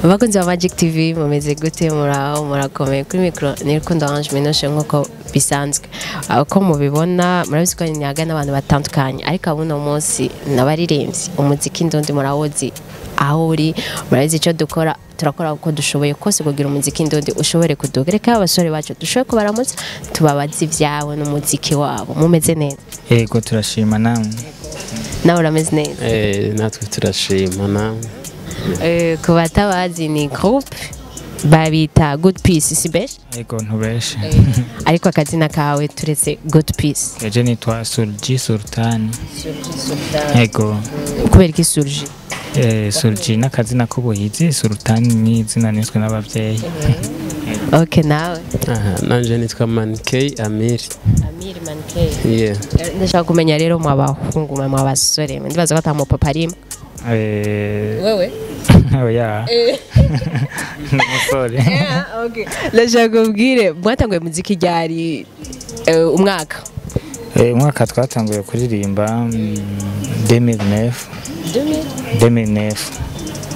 Abakunzi ba Magic TV, mumeze gute? Muraho, murakomeye? Kuri micro ni Rukundo Ange Minoshe nkuko bisanzwe. Uko mubibona, murabizi ko nyaga n'abantu batandukanye, ariko abuno munsi n'abaririmbyi. Umuziki ndundi murawuzi aho uri, murabizi icyo dukora. Turakora uko dushoboye kose kugira umuziki ndundi ushobore kuduga. Reka abasore bacu dushobore kubaramutsa, tubabaze ivyabo n'umuziki wabo. Mumeze neza? Yego, turashima, namwe? Nawe urameze neza? Natwe turashima, namwe? Ku batabazi, ni groupe babita Good Peace, si beshi? Yego, ntubeshe. Ariko akazina kawe, turetse Good Peace? Eje nitwa Surji Sultani. Yego. Kubera iki Surji? Surji n'akazina k'ubuhizi, Sultani ni izina niswe n'abavyeyi. Okay, nawe? Aha, nanje nitwa Mankey Amir. Amir Mankey. Yeah. Ndashaka kumenya rero, mu abahungu mwe, mu abasore, ndibaza ko ata mupapa arimo. Wewe? Oya. Ni umusore. Okay, ndashaka kubwire, mwatanguye muziki ryari, umwaka? Umwaka twatanguye kuririmba, 2009. 2009.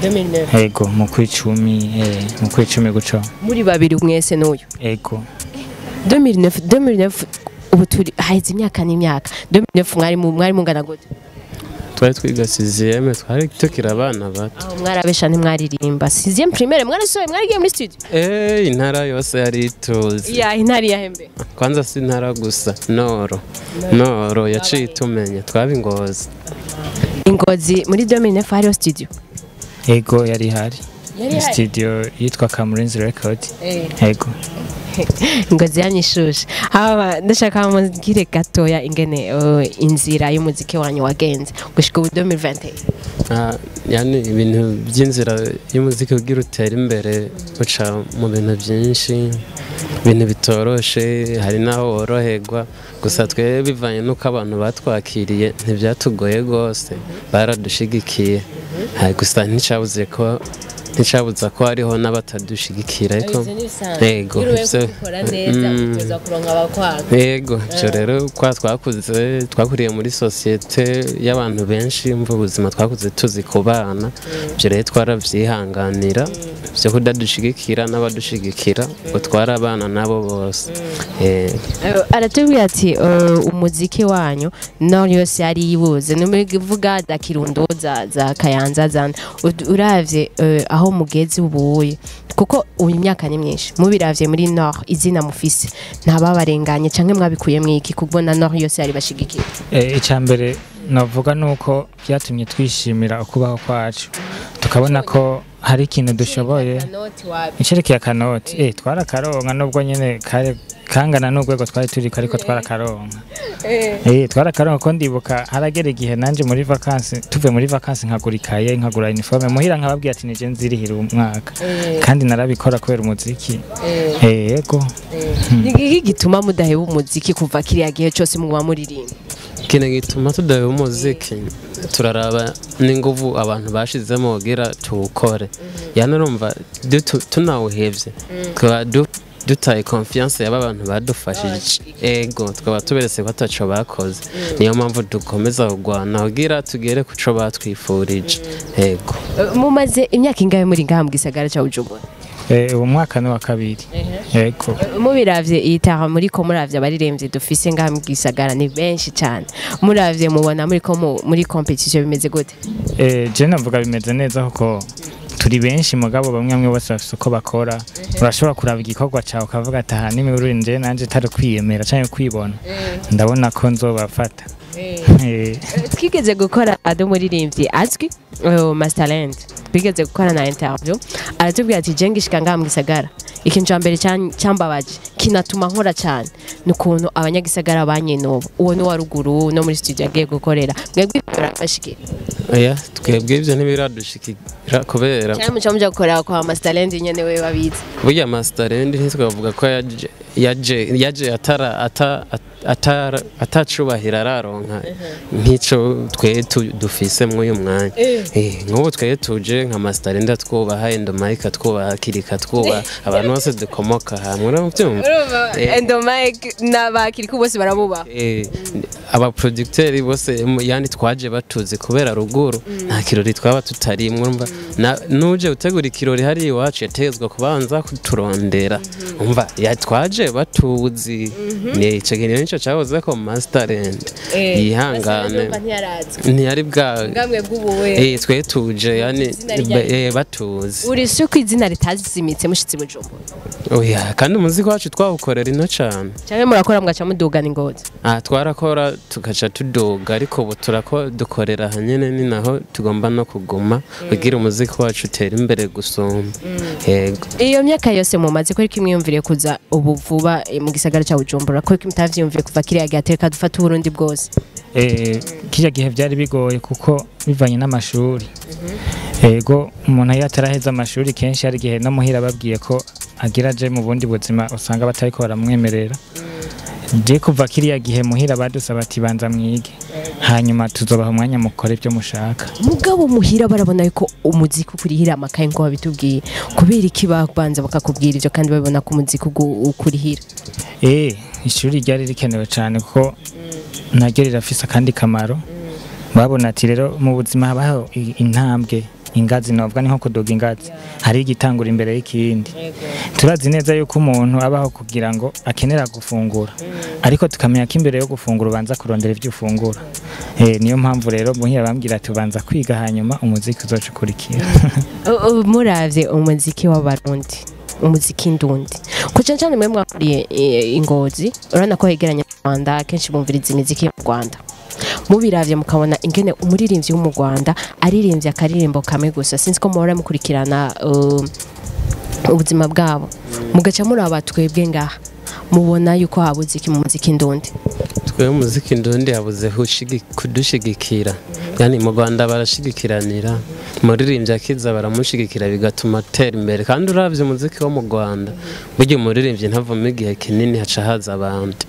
2009? Yego, mu kwicumi, mu kwicumi guco. Muri babiri mwese n'uyu? Yego. 2009, 2009, ubu turi haheze imyaka n'imyaka. 2009 mwari mungana gute? Twari twiga sixième, twari tukiri abana bato. Aho mwarabesha, ntimwaririmba. Sixième primaire mwarasohoye, mwarigiye muri studio? Intara yose yari ituzi. Ya intari yahembe? Kwanza si intara gusa, nord yaciye itumenya. Twaba Ingozi. Ingozi muri 2009 hariho studio? Yego, yari ihari. Yari ihari? Studio yitwa Cameroon's Record. Yego. Ingozi yanyishushe. Haba ndashaka mubwire gatoya ingene inzira y'umuziki wanyu wagenze gushika ubu 2021. Ah, yani ibintu by'inzira y'umuziki, kugira utere imbere uca mu bintu byinshi, ibintu bitoroshe, hari n'aho woroherwa. Gusa twe bivanye n'uko abantu batwakiriye, ntibyatugoye rwose, baradushigikiye. Hari gusa nticabuza ko hariho n'abatadushigikira, ariko yego yego, ibyo rero kwa twakuze, twakuriye muri sosiyete y'abantu benshi, mva ubuzima twakuze tuzi ku bana, ibyo rero twarabyihanganira, byo kudadushigikira n'abadushigikira, ngo twarabana nabo bose. Aratubwira ati umuziki wanyu none yose yari yibuze, nuvuga za Kirundo, za Kayanza, za uravye aho mugeze ubuye, kuko uyu myaka ni myinshi, mubiravye muri Nord, izina mufise ntababarenganye canke mwabikuye mwiki kubona Nord yose yari bashigikiye? Icya mbere navuga nuko byatumye twishimira ukubaho kwacu, tukabona ko hari ikintu dushoboye. Icerekeye akanoti, twarakaronka, nubwo nyene kare kangana n'urwego twari turiko, ariko twarakaronka. Twarakaronka ko ndibuka haragera igihe nanje muri vacances, tuvuye muri vacances, nkagura ikaye, nkagura uniforme, muhira nkababwira ati nije nzirihira umwaka, kandi narabikora kubera umuziki. Yego. Ni iki gituma mudaheba umuziki kuva kiriya gihe cyose muba muririmba? Ikintu gituma tudaheba umuziki, turaraba n'inguvu abantu bashizemo kugira tuwukore. Yani urumva tunawuhevye tukaba dutaye confiance y'aba bantu badufashije. Ego, tukaba tuberetse ko ataco bakoze. Niyo mpamvu dukomeza kugwana kugira tugere ku co batwifurije. Ego. Mumaze imyaka ingahe muri ngaha mu gisagara ca Bujumbura? Uwo mwaka ni wa kabiri. Yego. Mubiravye iyi taha muri ko muravye abaririmbyi dufise ngaha mu gisagara ni benshi cyane, muravye mubona muri ko muri competition bimeze gute? Je navuga bimeze neza kuko turi benshi, mugabo bamwe bamwe bose bafise uko bakora. Urashobora kuraba igikorwa cawe ukavuga ati aha nimwe nanje tari kwiyemera canke kwibona, ndabona ko nzobafata. Twigeze gukora ado muririmbyi azwi, Masterland, twigeze gukora na interview, aratubwira ati je ngishika ngaha mu gisagara, ikintu ca mbere cyambabaje kinatuma nkora cyane ni ukuntu abanyagisagara banyinuba. Uwo ni wa ruguru no muri studio agiye gukorera. Mwebwe birafashike? Oya, twebwe ibyo ntibiradushikira kubera cyane muca muja gukorera kwa Masterland nyene we babizi. Burya Masterland ntitwavuga ko yaje atara ata atara atacubahira araronka nk'ico twe dufise muri uyu mwanya. Nk'ubu twe tuje nka Masterland twubaha Endo Mike, twubaha Kirika, twubaha abantu bose dukomoka hamwe, urabyumva? Endo Mike n'abakiriko bose barabubaha. Aba producteur bose yani twaje batuzi kubera ruguru nta kirori twaba tutarimwe, urumva nuje utegura ikirori hari iwacu yategezwa kubanza kuturondera, umva twaje batuzi. Ni ico kintu nico cahoze ko Masterland yihangane ntiyari bwa twe tuje yani batuzi. Uri sure ko izina ritazimitse mushitsi Bujumbura? Oya, kandi umuziki wacu twawukorera ino cane. Cyangwa murakora mugaca mudugana ingozi? Twarakora tugaca tuduga, ariko ubu dukorera hanyene ni naho tugomba no kuguma kugira umuziki wacu utere imbere gusumba. Yego. Iyo myaka yose mumaze ko kimwiyumviriye kuza ubu vuba mu gisagara ca Bujumbura, ko kimutavyiyumviye kuva kiriya gihe atereka dufata Uburundi bwose? Kiriya gihe byari bigoye kuko bivanye n'amashuri. Ego umuntu iyo ataraheza amashuri kenshi hari igihe no muhira babwiye ko agira aje mu bundi buzima usanga batariko baramwemerera. Je kuva kiriya gihe muhira badusaba ati banza mwige, hanyuma tuzobaha umwanya mukore ibyo mushaka. Mugabo muhira barabona yuko umuziki ukurihira amakaye ngo babitubwiye, kubera iki babanza bakakubwira ivyo kandi babibona ko umuziki ukurihira? Ishuri ryari rikenewe cyane kuko naryo rirafise akandi kamaro. Babona ati rero mu buzima habaho intambwe, ingazi novuga ni nko kuduga ingazi, hari igitangura imbere y'ikindi. Turazi neza yuko umuntu abaho kugira ngo akenera gufungura, ariko tukamenya ko imbere yo gufungura ubanza kurondera ivyo ufungura. Niyo mpamvu rero muhira bambwira ati ubanza kwiga hanyuma umuziki uzoca ukurikira. Muravye umuziki w'Abarundi, umuziki ndundi, kuca cyane mwe mwakuriye ingozi, urabona ko hegeranye n'u Rwanda, kenshi bumviriza imiziki y'u Rwanda. Mubiravye mukabona ingene umuririmbyi wo mu Rwanda aririmbye akaririmbo kamwe gusa, sinzi ko muhora mukurikirana ubuzima bwabo, mugaca muraba twebwe ngaha mubona yuko habuze iki mu muziki ndundi? Twe muziki ndundi habuze kudushigikira. Yani mu Rwanda barashigikiranira, umuririmbyi akiza baramushigikira bigatuma atera imbere. Kandi uravye umuziki wo mu Rwanda burya umuririmbyi ntavuma igihe kinini haca haza abandi.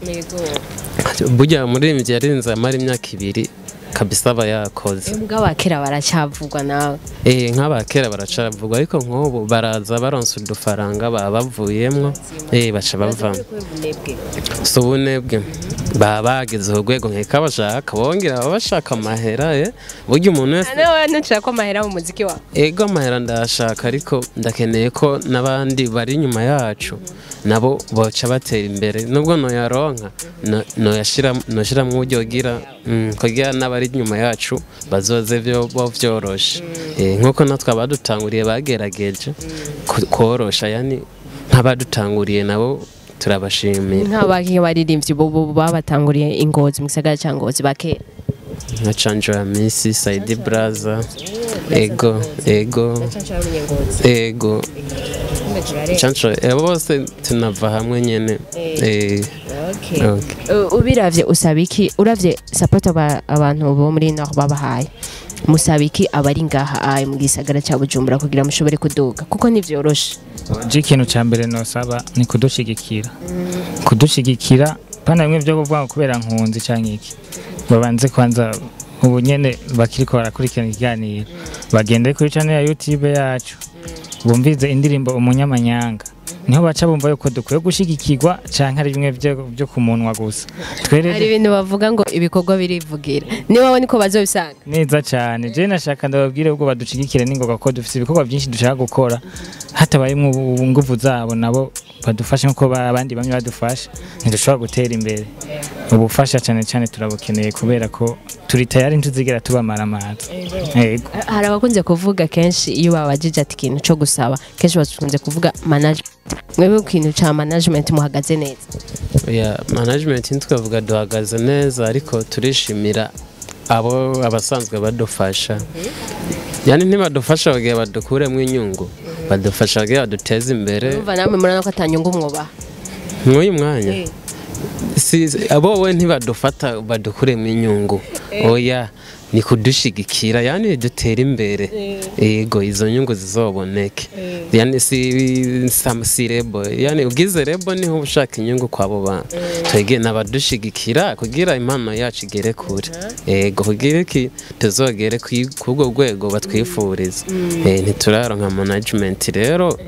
Burya umuririmbyi yarinze amara imyaka 2 kabisa aba yakoze. Mugabo abakera baracyavugwa nawe? Nk'abakera baracavugwa, ariko nk'ubu baraza baronse udufaranga baba bavuyemwo, baca bavamo. Si ubunebwe, baba bageze urwego nkeka bashaka bongera baba bashaka amahera. Burya umuntu wese ntushaka ko amahera mu muziki wawe? Ego amahera ndashaka, ariko ndakeneye ko n'abandi bari inyuma yacu nabo boca batera imbere, nubwo noyaronka noyashiramwo uburyo kugira n'abari inyuma yacu bazoze vyoroshe. Nkuko natwe abadutanguriye bagerageje korosha, yani nk'abadutanguriye nabo turabashimira. Nk'abakiye baririmbyi bo babatanguriye ingozi mu gisagara ca Ngozi bakera? Nka Canjo ya Misi, Saidi Braza, ego ego Canjo, bose tunava hamwe nyene. Ubiravye usaba iki? Uravye support abantu bo muri Nord babahaye, musaba iki abari ngaha mu gisagara ca Bujumbura kugira mushobore kuduga, kuko ntivyoroshe? Je ikintu ca mbere nosaba ni kudushigikira. Kudushigikira pana bimwe byo kuvuga kubera nkunzi canke iki, babanze kwanza ubu nyene bakiriko barakurikirana ikiganiro, bagende kuri channel ya YouTube yacu bumvize indirimbo Umunyamanyanga, niho baca bumva yuko dukwiye gushigikirwa canke ari bimwe byo kumunwa gusa. Twere hari ibintu bavuga ngo ibikorwa birivugira, niba niko bazobisanga neza cyane. Je nashaka ndababwire ubwo badushigikire ningoga ko dufite ibikorwa byinshi dushaka gukora, hatabayemwo nguvu zabo nabo badufashe nkuko abandi bamwe badufasha, ntidushobora gutera imbere. Ubufasha cyane cyane turabukeneye kubera ko turi tayari ntuzigera tubamara amazi. Yego. Hari abakunze kuvuga kenshi iyo babajije ati ikintu cyo gusaba, kenshi bakunze kuvuga management. Mwebwe ikintu ca management muhagaze neza? Oya, management ntitwavuga duhagaze neza, ariko turishimira abo abasanzwe badufasha. Yani ntibadufasha bagiye badukuremwo inyungu, badufasha bagiye baduteze imbere. Urumva namwe murabona ko atanyungu mwobaha mw'uyu mwanya? Si abo we ntibadufata badukuremwo inyungu, oya ni kudushigikira, yani dutera imbere. Yego izo nyungu zizoboneke. Yani si rebo, yani ugize rebo niho ushaka inyungu kwabo bantu. Twege nabadushigikira kugira impano yacu igere kure. Yego kugira iki tuzogere kubwo rwego batwifuriza. Ntituraronka management rero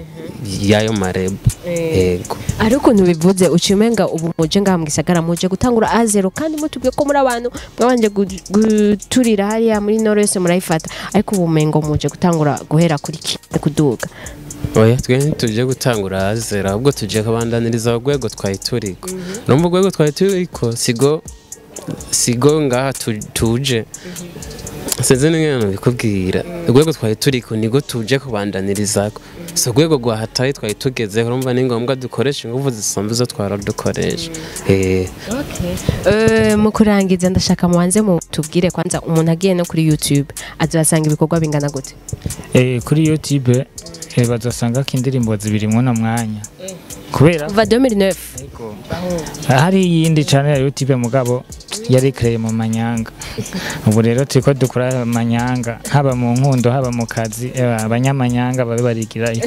y'ayo marebo. Yego. Ari ukuntu bivuze ucimenga ubu muje ngaha mu gisagara muje gutangura à zéro, kandi mutubwiye ko muri abantu mwabanje guturira hariya muri nord yose murayifata, ariko ubu mengo muje gutangura guhera kuri kimwe kuduga. Oya, twe ntituje gutangura à zéro, ahubwo tuje kubandaniriza urwego twari turiko. Urumva urwego twari turiko sigo ngaha tuje, sinzi n'ingene bikubwira. Urwego twari turiko nigo tuje kubandanyirizako, si urwego rwahataye twari tugezeho. Urumva ni ngombwa dukoresha ingufu zisumba izo twara dukoresha. Mu kurangiza ndashaka mubanze mutubwire kwanza, umuntu agiye no kuri YouTube azasanga ibikorwa bingana gute? Kuri YouTube bazosanga ko indirimbo zibiri mwona mwanya kubera kuva 2009. Hari iyindi channel ya YouTube mugabo yari créé mu manyanga. Ubu rero turiko dukora amanyanga, haba mu nkundo, haba mu kazi, abanyamanyanga babe barigirayo.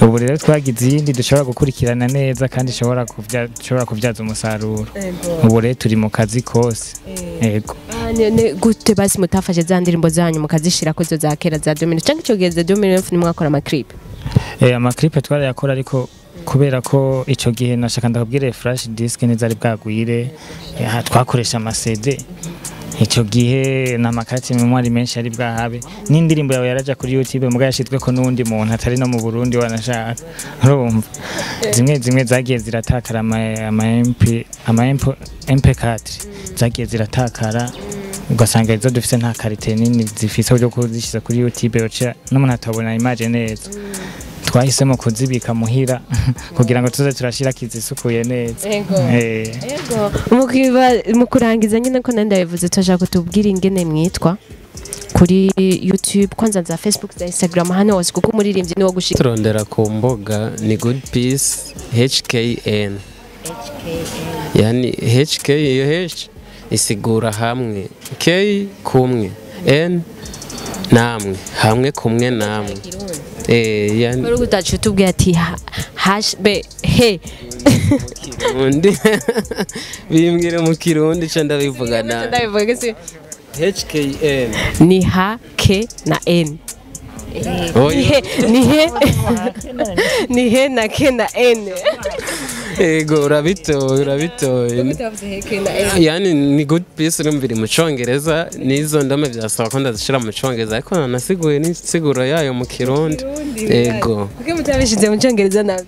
Ubu rero twagize iyindi dushobora gukurikirana neza kandi ishobora kubyaza umusaruro. Ubu rero turi mu kazi kose, yego. Gute basi mutafashe za ndirimbo zanyu mukazishirako izo za kera za 2000, canke ico gihe za 2009 nimwakora amaclip? Amaclip twarayakora, ariko kubera ko ico gihe nashaka ndakubwire flash disk ntizari bwagwire, twakoresha ama CD ico gihe n'amakati mémoire menshi ari bwahabe, n'indirimbo yawe yaraja kuri YouTube muga yashizweko n'uwundi muntu atari no mu Burundi wanashaka. Urumva zimwe zimwe zagiye ziratakara, ama MP, ama MP, MP4 zagiye ziratakara, ugasanga izo dufise nta qualité nini zifise uburyo kuzishiza kuri YouTube yoca n'umuntu atabona image neza. Twahisemo kuzibika muhira kugira ngo tuze turashira kizisukuye neza. Ego. Mu kurangiza nyine ko nenda bivuze, turashaka kutubwira ingene mwitwa kuri YouTube kwanza, za Facebook, za Instagram, hano hose, kuko umuririmbyi niwo gushika. Turondera ku mbuga ni Good Peace HKN, yani HK, iyo H isigura hamwe, K kumwe, N namwe, hamwe kumwe namwe, yani. Bari utacu tubwira ati H B H. Kirundi, bimbwire mu Kirundi ca ndabivuga nabi. Ndabivuga se. HKN. Ni H K na N. Oya. Ni H na K na N. Ego, urabitoye, urabitoye. Yani ni Good Peace, urumva iri mu Congereza, n'izo ndome vyasaba ko ndazishira mu Congereza, ariko nanasiguye n'insiguro yayo mu Kirundi, ego. Kuko mutabishize mu Cyongereza nabyo.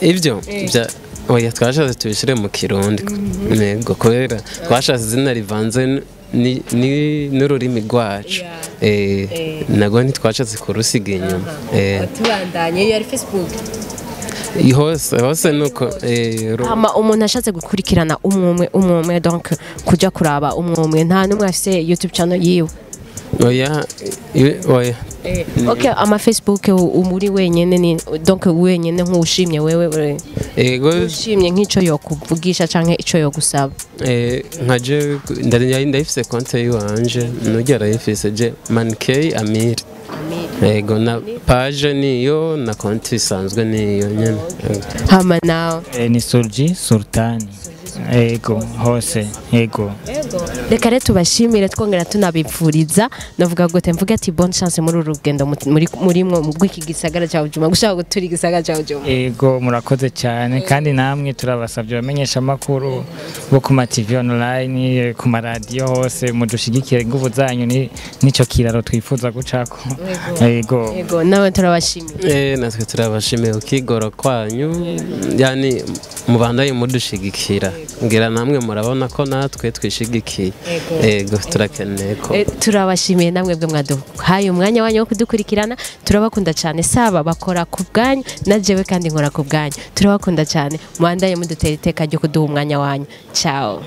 Ivyo bya oya, twashatse tubishire mu Kirundi, ego, kubera twashatse izina rivanze n'ururimi rwacu, nago ntitwashatse kurusiga inyuma. Tubandanye, iyo ari Facebook. Hose hose nuko Hama umuntu ashatse gukurikirana umwe umwe umwe, donc kuja kuraba umwe umwe, nta n'umwe afise YouTube channel yiwe? Oya, oya. Okay, ama Facebook umuri wenyene ni donc wenyene nk'ushimye wewe Ego. ushimye nk'ico yokuvugisha canke ico yogusaba. Nka je ndayifise konte yiwanje, nujya arayifise, je Mankey Amir. Ego, na page niyo, na konti isanzwe niyo nyene. Ego. Hama nawe? Ni Surji Sultani, ego, hose, ego. Reka rero tubashimire, twongera tunabipfuriza, navuga gute, mvuga ati bonne chance muri uru rugendo muri murimwo rw'iki gisagara cya Bujumbura, gushaka gutura igisagara cya Bujumbura. Ego, murakoze cyane, kandi namwe turabasabye bamenyesha amakuru bo ku ma TV online, ku maradiyo hose, mudushigikire, ingufu zanyu ni nico kiraro twifuza gucako, ego. Ego, nawe turabashimiye. Natwe turabashimiye ukigoro kwanyu, yani mubandaye mudushigikira, ngira namwe murabona ko natwe twishigikiye. Ego, turakeneye ko Turabashimiye namwe bwe mwaduhaye umwanya wanyu wo kudukurikirana. Turabakunda cyane, saba bakora ku bwanyu na jewe kandi nkora ku bwanyu. Turabakunda cyane, mubandaye mudutera iteka ryo kuduha umwanya wanyu. Ciao.